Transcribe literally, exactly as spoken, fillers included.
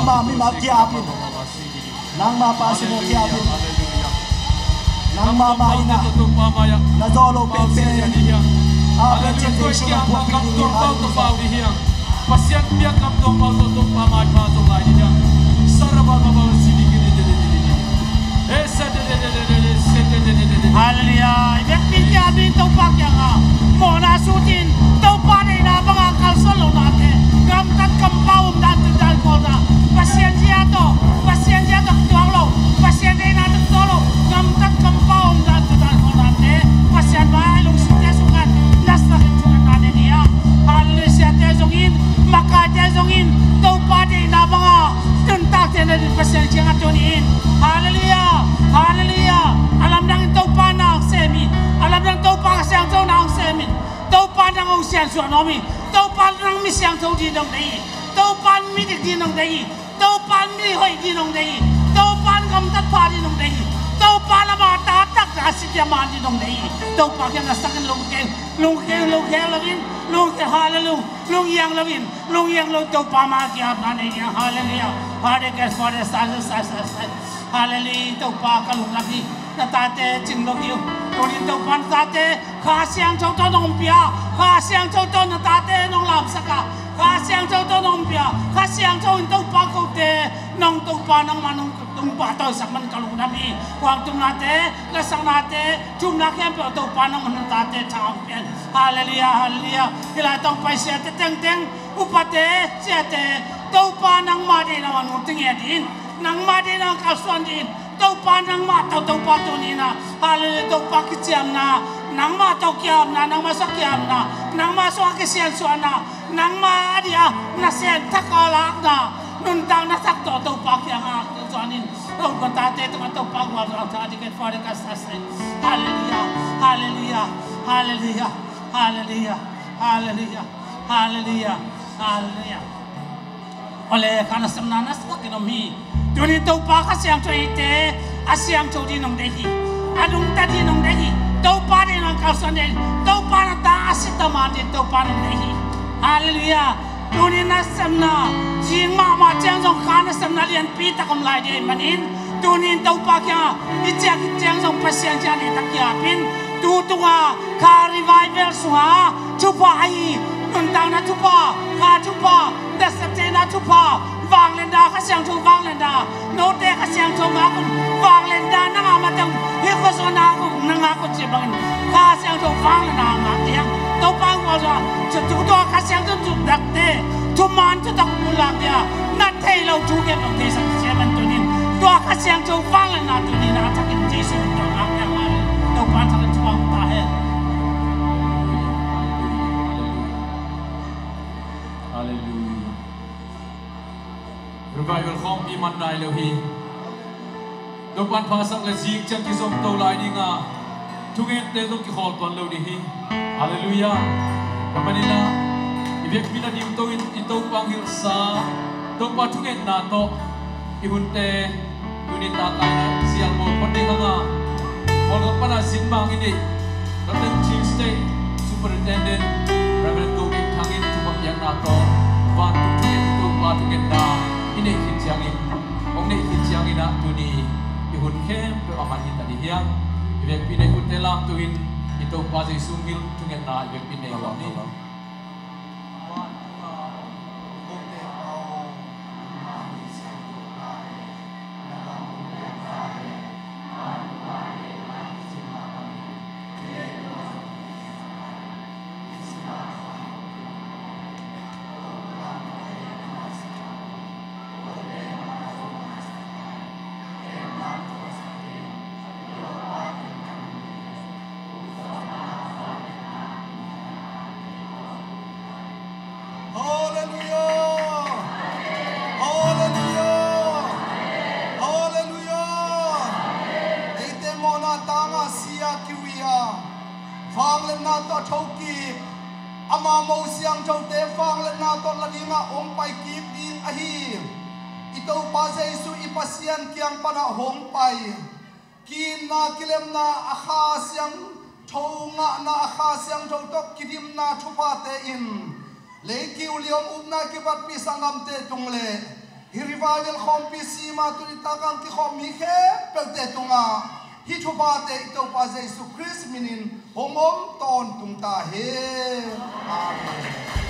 Nangma mimal kiapin, nangma pa simaw kiapin, nangma mah in ah na zawh loh penpen a piancil Jesu nong puak ding hi. Pasian piak gam tuam pau tawh Topa maipha zong lai ding hiam? Sarabababa sidi gidi didi didi. Hallelujah. I biakpi kiangah mi Topa kiangah mawhna sutin Topa deihna banga kalsuan lohnate, gamtat kampau om dan tutan khawlna, Pasian zia tawh, Pasian zia tawh kituak lo, Pasian deihna tawh kituak lo, gamtat kampau om dan tutan khawlnate Pasian vai lungsimte sungah nasakin thungetna nei ding hi. Hallelujah. Siate zongin, makaite zongin Topa deihna banga nuntakte na din Pasian kiangah tuni in. Hallelujah. Hallelujah. A lamdangin Topa nang sem hi. A lamdang Topa Kha Siangtho nang sem hi. Topa nang hong siansuah nuam hi. Topa nang mi siangtho ding nong deih hi. Topa midik ding nong deih hi. Topa mi hoih ding nong deih hi. Topa gamtat pha ding nong deih hi. Topa lama tatak a si dia man ding nong deih hi. Topa kiang nasakin lungkeng, lungkeng, lungkeng loin, lungkeng, hallelujah. Lunghiang loin, lunghiang lo Topa ma kiapna nei ding. Hallelujah. Father, Father, Son, Son, Son, Son. Hallelujah. Topa ka lunglam hi. Na tate cing lo hi. Tunin Topa na tate Kha Siangtho tawh nong pia. Kha Siangtho tawh na tate nong lamsak a. Kha Siangtho tawh nong pia. Kha Siangtho in Topa kote nong Topa nangmah nong tung pa tawh sak man ka lunglam hi. Kuang tumnate, na saknate, thumna khempeuh Topa nangmah na tate thang pian. Hallelujah, hallelujah. Hilai tawh pai siate tengteng, upate, siate, Topa nangmah deihna nung tinge din, nangmah deihna kalsuan din, Topa nangmah tawh Topa tunina, hallelujah, Topa kiciamna, nangmah tawh kiamna, nangmah suak kiamna, nangmah suak kisiansuahna, nangmah a dia nasem thak a lakna, nuntakna thak tawh Topa kiangah zuanin, Topa tate tungah Topa gual zuan ta dikhet fa dikhet sa se. Hallelujah, hallelujah, hallelujah, hallelujah, hallelujah, hallelujah, hallelujah. Ole, kha nasemna na suakin om hi. Tunin Topa Kha Siangtho hite a siangtho ding nong deih hi. A nungta ding nong deih hi. Topa deih nong kalsuan deih hi. Topa na ta a si ta man ding Topa nong deih hi. Hallelujah. Tunin nasemna zing mahmah ciang zong kha nasemna lianpi tak om lai ding ahih manin, tunin Topa kiangah i ciah khit ciang zong Pasian kiangah nei tak kiapin, tu tunga kha revival sunga thupha ahi, nuntakna thupha, kha thupha, naseptheihna thupha, vangliatna, Kha Siangtho vangliatna, note Kha Siangtho ngak un, vangliatna nang a mateng, hih khuazuanna a kong na ngak un cih bangin, Kha Siangtho vangliatna ngak ding. Topa in gualzawh a, tua Kha Siangtho thutakte, thuman thutak bulak dia, na thei lo thu khempeuh theisak ciat man tunin, tua Kha Siangtho vangliatna tunin a thakin Jesu min tawh ngak ding. Topa thakin thupha ta hen. Hallelujah. Revival khawmpi man nai lo hi. Topan phasak le zing ciang kizom to lai ding a, thungente zong kikhawl tuan lo ding hi. Hallelujah. Ka manin ah, i vekpi na ding to in i Topa hong hilhsa, Topa thungetna tawh i hunte tuni takai na sial mawl phot ding hang a, Kawlgam pana zin mang i neih Northern Chin State Superintendent Reverend Go Bik Thang in thupha piakna tawh vantung thungen Topa thungetna i neih khit ciangin, hong neih khit ciangin ah tuni i hun khempeuh a man hi ta ding hiam? I vekpi neih hunte lamto in i Topa Jesu hong hilh thungetna i vekpi neih khawm ni. Hallelujah! Hallelujah! Hallelujah! Eite mawhna tanga sia kiwi a, vangliatna tawh thokik, ama mo siangthote vangliatna tawh la dingah hong paikik ding ahi. I Topa Jesu i Pasian kiang panah hong pai, kiimna kilemna a Kha Siangtho ngahna a Kha Siangtho tawh kidimna thuphate in, leikiu liom upna kipatpih sanggamte tung le Hih revival khawmpi sima tuni taka kikhawm mi khempeuhte tungah hih thuphate i Topa Jesu Khrist minin hong om tawntung ta hen. Amen.